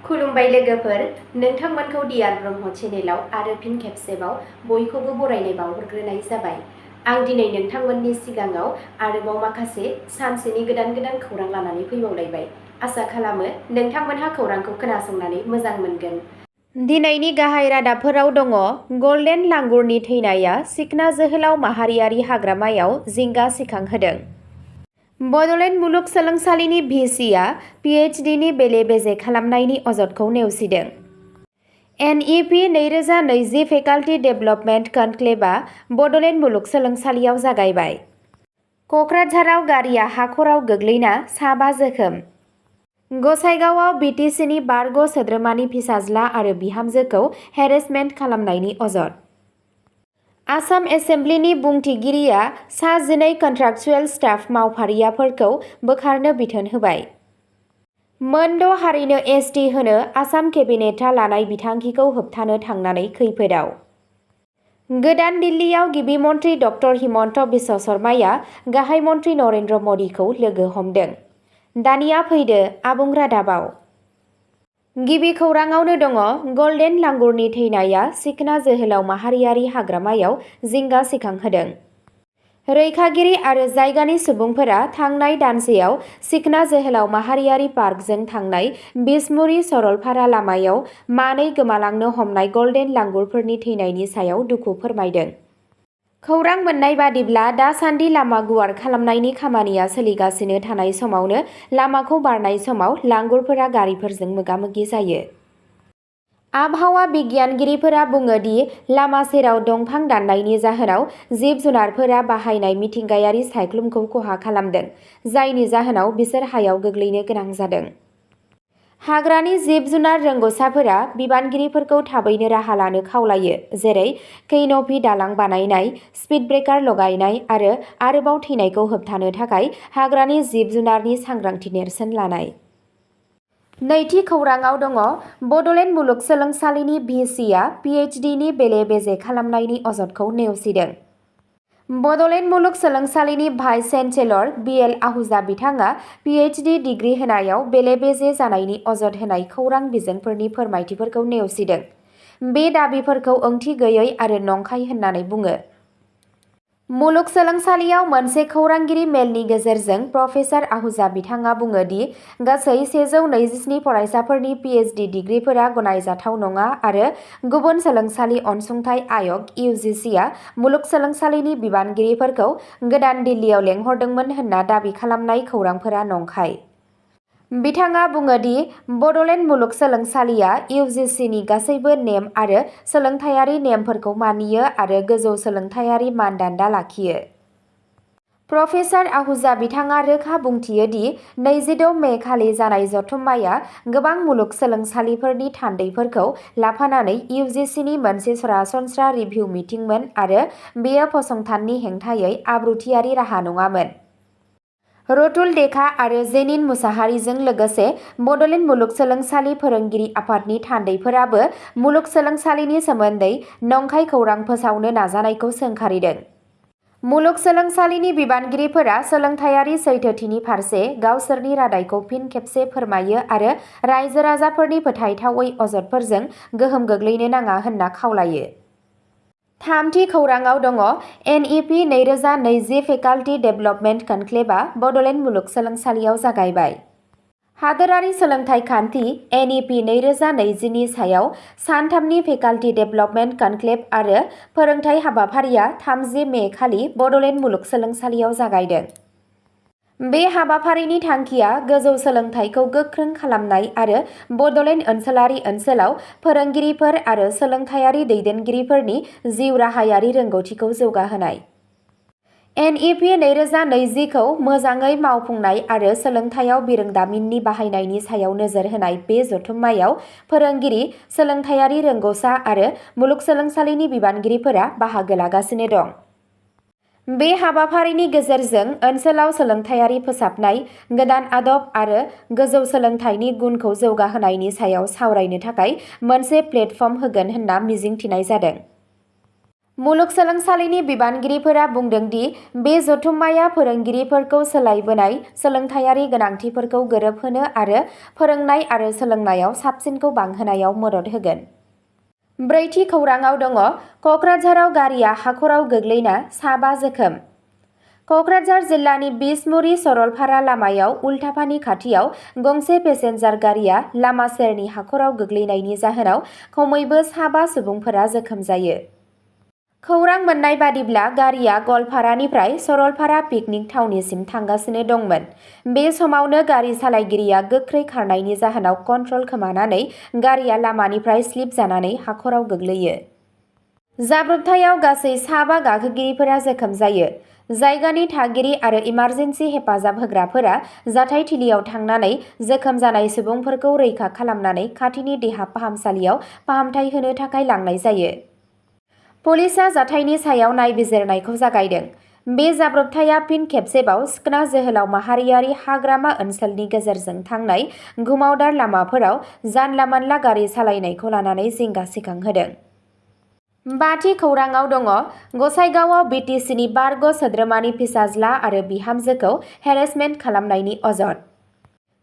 खुलुमबाय लोगोफोर, नोंथांमोनखौ डियार ब्रह्म चेनेलाव आरो फिन खेबसेबाव बयखौबो बरायनाय बावहरग्रोनाय जाबाय। आं दिनै नोंथांमोननि सिगाङाव आरोबाव माखासे सानसेनि गोदान खौरां लानानै फैबावलायबाय। आसा खालामो नोंथांमोनहा खौरांखौ खोनासंनानै मोजां मोनगोन। दिनैनि गाहाय रादाबफोराव दङ गल्डेन लांगुरनि थैनाया सिखना जोहोलाव माहारियारि हाग्रामायाव जिंगा सिखांहोदों। बड'लेण्ड मुलुगसोलोंसालिनि भिसिआ पिएइचडिनि बेले-बेजे खालामनायनि अजदखौ नेवसिदों। एनइपि 2020 फेकाल्टि डेभेलपमेन्ट कनक्लेभआ बड'लेण्ड मुलुगसोलोंसालियाव जागायबाय। कक्राझाराव गारिया हाखराव गोग्लैना साबा जोखोम। गसाइगावआव बिटिसिनि बारग' सोद्रोमानि फिसाज्ला आरो बिहामजोखौ हेरेसमेन्ट खालामनायनि अजद। आसाम एसेम्ब्लिनि बुंथिगिरिया सा 12 कन्ट्राक्चुएल स्टाफ मावफारियाफोरखौ बोखारनो बिथोन होबाय। मोन 6 हारिनो एसटि होनो आसाम केबिनेटआ लानाय बिथांखिखौ होबथानो थांनानै खैफोदाव। गोदान दिल्लीयाव गिबि मन्त्रि डक्टर हिमन्त बिश्व शर्माया गाहाय मन्त्रि नरेन्द्र मदिखौ लोगो हमदों। दानिया फैदो आबुं रादाबाव। गिबि खौराङावनो दङ गल्डेन लांगुरनि थैनाया सिखना जोहोलाव माहारियारि हाग्रामायाव जिंगा सिखांहोदों। रैखागिरि आरो जायगानि सुबुंफोरा थांनाय दानसेयाव सिखना जोहोलाव माहारियारि पार्कजों थांनाय बिसमुरि सरलपारा लामायाव मानै गोमालांनो हमनाय गल्डेन लांगुरफोरनि थैनायनि सायाव दुखु फोरमायदों। खौरां मोननाय बादिब्ला दासान्दि लामा गुवार खालामनायनि खामानिया सोलिगासिनो थानाय समावनो लामाखौ बारनाय समाव लांगुरफोरा गारिफोरजों मोगा-मोगि जायो। आबहावा बिगियानगिरिफोरा बुङो दि लामा सेराव दंफां दाननायनि जाहोनाव जिब-जुनारफोरा बाहायनाय मिथिंगायारि सायख्लुमखौ खहा खालामदों, जायनि जाहोनाव बिसोर हायाव गोग्लैनो गोनां जादों। हाग्रानि जिब-जुनार रोंग'साफोरा बिबानगिरिफोरखौ थाबैनो राहा लानो खावलायो, जेरै कैनोपि दालां बानायनाय, स्पिड ब्रेकार लगायनाय आरो आरोबाव थैनायखौ होबथानो थाखाय हाग्रानि जिब-जुनारनि सांग्रांथि नेरसोन लानाय। नैथि खौराङाव दङ बड'लेण्ड मुलुगसोलोंसालिनि भिसिआ पिएइचडिनि बेले-बेजे खालामनायनि अजदखौ नेवसिदों। बड'लेण्ड मुलुगसोलोंसालिनि भाइस चेन्सेलर बिएल आहूजा बिथाङा पिएइचडि डिग्री होनायाव बेले-बेजे जानायनि अजद होनाय खौरां बिजोंफोरनि फोरमायथिफोरखौ नेवसिदों। बे दाबिफोरखौ ओंथि गैयै आरो नंखाय होननानै बुङो। मुलुगसोलोंसालियाव मोनसे खौरांगिरि मेलनि गेजेरजों प्रफेसार आहूजा बिथाङा बुङो दि गासै 127 फरायसाफोरनि पिएइचडि डिग्रीफोरा गनायजाथाव नङा आरो गुबुन सोलोंसालि अनसुंथाइ आय'ग (इउजिसिआ) मुलुगसोलोंसालिनि बिबानगिरिफोरखौ गोदान दिल्लीयाव लेंहरदोंमोन होनना दाबि खालामनाय खौरांफोरा नंखाय। बिथाङा बुङो दि बड'लेण्ड मुलुगसोलोंसालिया इउजिसिनि गासैबो नेम आरो सोलोंथायारि नेमफोरखौ मानियो आरो गोजौ सोलोंथायारि मानदान्दा लाखियो। प्रफेसार आहूजा बिथाङा रोखा बुंथियो दि 26 मे खालि जानाय जथुम्माया गोबां मुलुगसोलोंसालिफोरनि थान्दैफोरखौ लाफानानै इउजिसिनि मोनसे सरासनस्रा रिभिउ मिटिंमोन आरो बेयो फसंथाननि हेंथायै आब्रुथियारि राहा नङामोन। रतुल देखा आरो जेनिन मुसाहारिजों लोगोसे बड'लेण्ड मुलुगसोलोंसालि फोरोंगिरि आफादनि थान्दैफोराबो मुलुगसोलोंसालिनि सोमोन्दै नंखाय खौरां फोसावनो नाजानायखौ सोंखारिदों। मुलुगसोलोंसालिनि बिबानगिरिफोरा सोलोंथायारि सैथोथिनि फारसे गावसोरनि रादायखौ फिन खेबसे फोरमायो आरो रायजो-राजाफोरनि फोथायथावै अजदफोरजों गोहोम गोग्लैनो नाङा होनना खावलायो। थामथि खौराङाव दङ एनइपि 2020 फेकाल्टि डेभेलपमेन्ट कनक्लेभआ बड'लेण्ड मुलुगसोलोंसालियाव जागायबाय। हादोरारि सोलोंथाइ खान्थि एनइपि 2020 नि सायाव सानथामनि फेकाल्टि डेभेलपमेन्ट कनक्लेभ आरो फोरोंथाय हाबाफारिया 30 मे खालि बड'लेण्ड मुलुगसोलोंसालियाव जागायदों। बे हाबाफारिनि थांखिया गोजौ सोलोंथाइखौ गोख्रों खालामनाय आरो बड'लेण्ड ओनसोलाव फोरोंगिरिफोर आरो सोलोंथायारि दैदेनगिरिफोरनि जिउ राहायारि रोंग'थिखौ जौगाहोनाय। एनइपि 2020 खौ मोजाङै मावफुंनाय आरो सोलोंथायाव बिरोंदामिननि बाहायनायनि सायाव नोजोर होनाय बे जथुम्मायाव फोरोंगिरि, सोलोंथायारि रोंग'सा आरो मुलुगसोलोंसालिनि बिबानगिरिफोरा बाहागो लागासिनो दं। बे हाबाफारिनि गेजेरजों ओनसोलाव सोलोंथायारि फोसाबनाय, गोदान आदब आरो गोजौ सोलोंथाइनि गुनखौ जौगाहोनायनि सायाव सावरायनो थाखाय मोनसे प्लेटफर्म होगोन होनना मिजिंथिनाय जादों। मुलुगसोलोंसालिनि बिबानगिरिफोरा बुंदों दि बे जथुम्माया फोरोंगिरिफोरखौ सोलायबोनाय सोलोंथायारि गोनांथिफोरखौ गोरोबहोनो आरो फोरोंनाय आरो सोलोंनायाव साबसिनखौ बांहोनायाव मदद होगोन। ब्रैथि खौराङाव दङ कक्राझाराव गारिया हाखराव गोग्लैना 5 जोखोम। कक्राझार जिल्लानि बिसमुरि सरलपारा लामायाव उल्टापानि खाथियाव गंसे पेसेन्जार गारिया लामा सेरनि हाखराव गोग्लैनायनि जाहोनाव खमैबो 5 सुबुंफोरा जोखोम जायो। खौरां मोननाय बादिब्ला गारिया गलपारानिफ्राय सरलपारा पिकनिक थावनिसिम थांगासिनो दंमोन। बे समावनो गारि सालायगिरिया गोख्रै खारनायनि जाहोनाव कन्ट्रल खोमानानै गारिया लामानिफ्राय स्लिप जानानै हाखराव गोग्लैयो। जाब्रबथायाव गासै 5 गाखोगिरिफोरा जोखोम जायो। जायगानि थागिरि आरो इमारजेन्सि हेफाजाब होग्राफोरा जाथायथिलियाव थांनानै जोखोम जानाय सुबुंफोरखौ रैखा खालामनानै खाथिनि देहा फाहामसालियाव फाहामथाय होनो थाखाय लांनाय जायो। पुलिसआ जाथायनि सायाव नायबिजिरनायखौ जागायदों। बे जाब्रबथाया फिन खेबसेबाव सिखना जोहोलाव माहारियारि हाग्रामा ओनसोलनि गेजेरजों थांनाय गुमावदार लामाफोराव जानला-मानला गारि सालायनायखौ लानानै जिंगा सिखांहोदों। 5थि खौराङाव दङ गसाइगावआव BTCनि बारग' सोद्रोमानि फिसाज्ला आरो बिहामजोखौ हेरेसमेन्ट खालामनायनि अजद।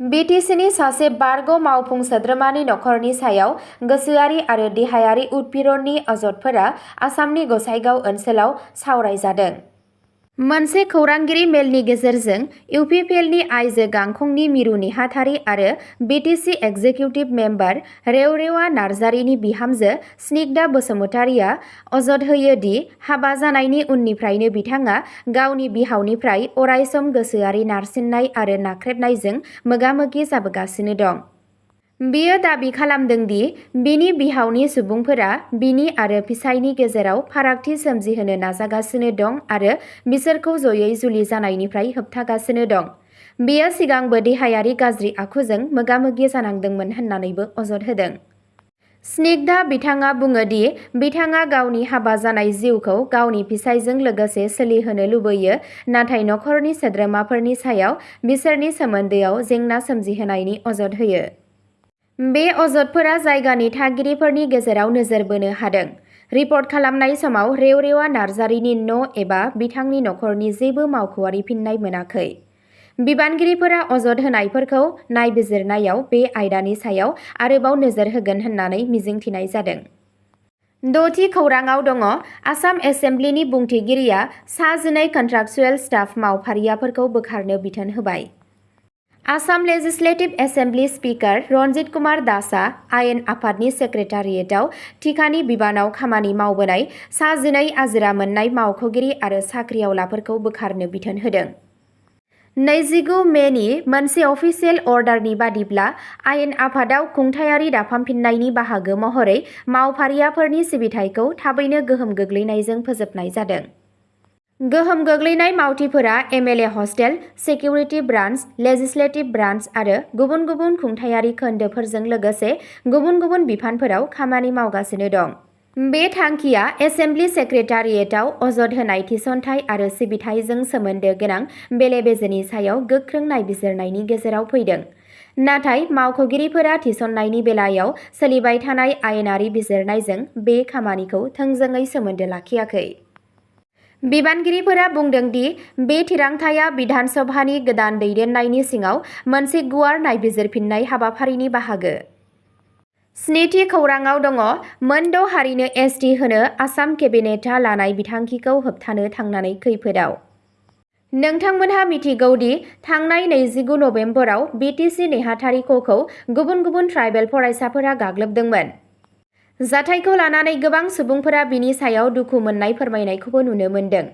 BTCनि सासे बारग' मावफुं सोद्रोमानि नखरनि सायाव गोसोआरि आरो देहायारि उत्पीड़ननि अजदफोरा आसामनि गसाइगाव ओनसोलाव सावरायजादों। मोनसे खौरांगिरि मेलनि गेजेरजों UPPLनि आइजो गांखंनि मिरु नेहाथारि आरो BTC एक्जिकिउटिभ मेम्बार रेवरेवा नार्जारिनि बिहामजो स्निग्धा बसुमतारीआ अजद होयो दि हाबा जानायनि उननिफ्रायनो बिथाङा गावनि बिहावनिफ्राय अरायसम गोसोआरि नारसिननाय आरो नाख्रेबनायजों मोगा-मोगि जाबोगासिनो दं। बियो दाबि खालामदों दि बिनि बिहावनि सुबुंफोरा बिनि आरो फिसायनि गेजेराव फारागथि सोमजिहोनो नाजागासिनो दं आरो बिसोरखौ जयै जुलि जानायनिफ्राय होबथागासिनो दं। बियो सिगांबो देहायारि गाज्रि आखुजों मोगा-मोगि जानांदोंमोन होननानैबो अजद होदों। स्निग्धा बिथाङा बुङो दि बिथाङा गावनि हाबा जानाय जिउखौ गावनि फिसायजों लोगोसे सोलिहोनो लुबैयो, नाथाय नखरनि सोद्रोमाफोरनि सायाव बिसोरनि सोमोन्दोआव जेंना सोमजिहोनायनि अजद होयो। बे अजदफोरा जायगानि थागिरिफोरनि गेजेराव नोजोर बोनो हादों। रिपर्ट खालामनाय समाव रेवरेवा नार्जारिनि न' एबा बिथांनि नखरनि जेबो मावख'आरि फिननाय मोनाखै। बिबानगिरिफोरा अजद होनायफोरखौ नायबिजिरनायाव बे आयदानि सायाव आरोबाव नोजोर होगोन होननानै मिजिंथिनाय जादों। 6थि खौराङाव दङ आसाम एसेम्ब्लिनि बुंथिगिरिया सा 12 कन्ट्राक्चुएल स्टाफ मावफारियाफोरखौ बोखारनो बिथोन होबाय। Assam Legislative Assembly speaker Ranjit Kumar दासआ आयेन आफादनि सेक्रेटारियेटआव थिखानि बिबानाव खामानि मावबोनाय सा 12 आजिरा मोननाय मावख'गिरि आरो साख्रिआवलाफोरखौ बोखारनो बिथोन होदों। 29 मेनि मोनसे अफिसियेल अर्डारनि बादिब्ला आयेन आफादाव खुंथायारि दाफामफिन्नायनि बाहागो महरै मावफारियाफोरनि सिबिथायखौ थाबैनो गोहोम गोग्लैनायजों फोजोबनाय जादों। गोहोम गोग्लैनाय मावथिफोरा MLA hostel, security branch, legislative branch आरो गुबुन गुबुन खुंथायारि खोन्दोफोरजों लोगोसे गुबुन गुबुन बिफानफोराव खामानि मावगासिनो दं। बे थांखिया एसेम्ब्लि सेक्रेटारियेटआव अजद होनाय थिसनथाय आरो सिबिथायजों सोमोन्दो गोनां बेले-बेजेनि सायाव गोख्रों नायबिजिरनायनि गेजेराव फैदों। नाथाय मावख'गिरिफोरा थिसननायनि बेलायाव सोलिबाय थानाय आयेनारि बिजिरनायजों बे खामानिखौ थोंजोङै सोमोन्दो लाखियाखै। बिबानगिरिफोरा बुंदों दि बे थिरांथाया बिधान सभानि गोदान दैदेननायनि सिङाव मोनसे गुवार नायबिजिरफिन्नाय हाबाफारिनि बाहागो। 7थि खौराङाव दङ मोनद' हारिनो ST होनो आसाम केबिनेटआ लानाय बिथांखिखौ होबथानो थांनानै खैफोदाव। नोंथांमोनहा मिथिगौ दि थांनाय 29 नबेम्बराव BTC नेहाथारि क'खौ गुबुन गुबुन ट्राइबेल फरायसाफोरा गाग्लोबदोंमोन। जाथायखौ लानानै गोबां सुबुंफोरा बिनि सायाव दुखु मोननाय फोरमायनायखौबो नुनो मोन्दों।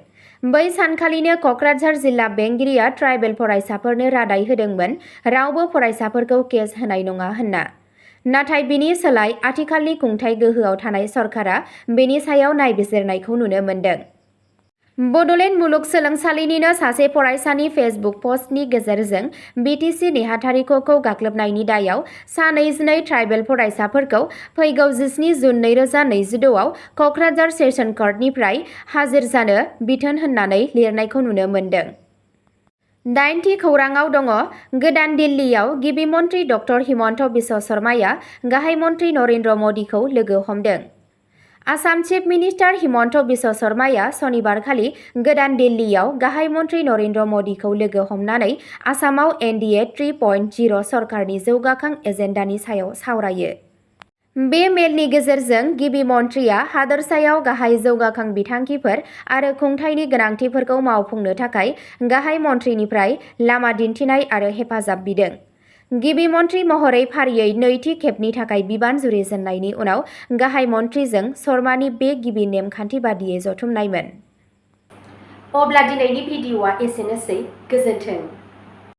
बै सानखालिनो कक्राझार जिल्ला बेंगिरिया ट्राइबेल फरायसाफोरनो रादाय होदोंमोन रावबो फरायसाफोरखौ केस होनाय नङा होनना। नाथाय बिनि सोलाय आथिखालनि खुंथाय गोहोआव थानाय सरकारा बेनि सायाव नायबिजिरनायखौ नुनो मोन्दों। बड'लेण्ड मुलुगसोलोंसालिनिनो सासे फरायसानि फेसबुक पस्टनि गेजेरजों BTC नेहाथारि क'खौ गाग्लोबनायनि दायाव सा 22 ट्राइबेल फरायसाफोरखौ फैगौ 17 जुन 2026 आव कक्राझार सेसन कर्टनिफ्राय हाजिर जानो बिथोन होननानै लिरनायखौ नुनो मोन्दों। 8थि खौराङाव दङ गोदान दिल्लीयाव गिबि मन्त्रि डक्टर हिमन्त बिश्व शर्माया गाहाय मन्त्रि नरेन्द्र मदिखौ लोगो हमदों। आसाम चिफ मिनिस्टार हिमन्त बिश्व शर्माया सनिबारखालि गोदान दिल्लीयाव गाहाय मन्त्रि नरेन्द्र मदिखौ लोगो हमनानै आसामाव NDA 3.0 सरकारनि जौगाखां एजेन्डानि सायाव सावरायो। बे मेलनि गेजेरजों गिबि मन्थ्रिया हादोरसायाव गाहाय जौगाखां बिथांखिफोर आरो खुंथायनि गोनांथिफोरखौ मावफुंनो थाखाय गाहाय मन्थ्रिनिफ्राय लामा दिन्थिनाय आरो हेफाजाब बिदों। गिबि मन्थ्रि महरै फारियै नैथि खेबनि थाखाय बिबान जुरिजेननायनि उनाव गाहाय मन्थ्रिजों शर्मानि बे गिबि नेमखान्थि बादियै जथुमनायमोन। अब्ला दिनैनि भिडिअ'आ एसेनोसै। गोजोन्थों।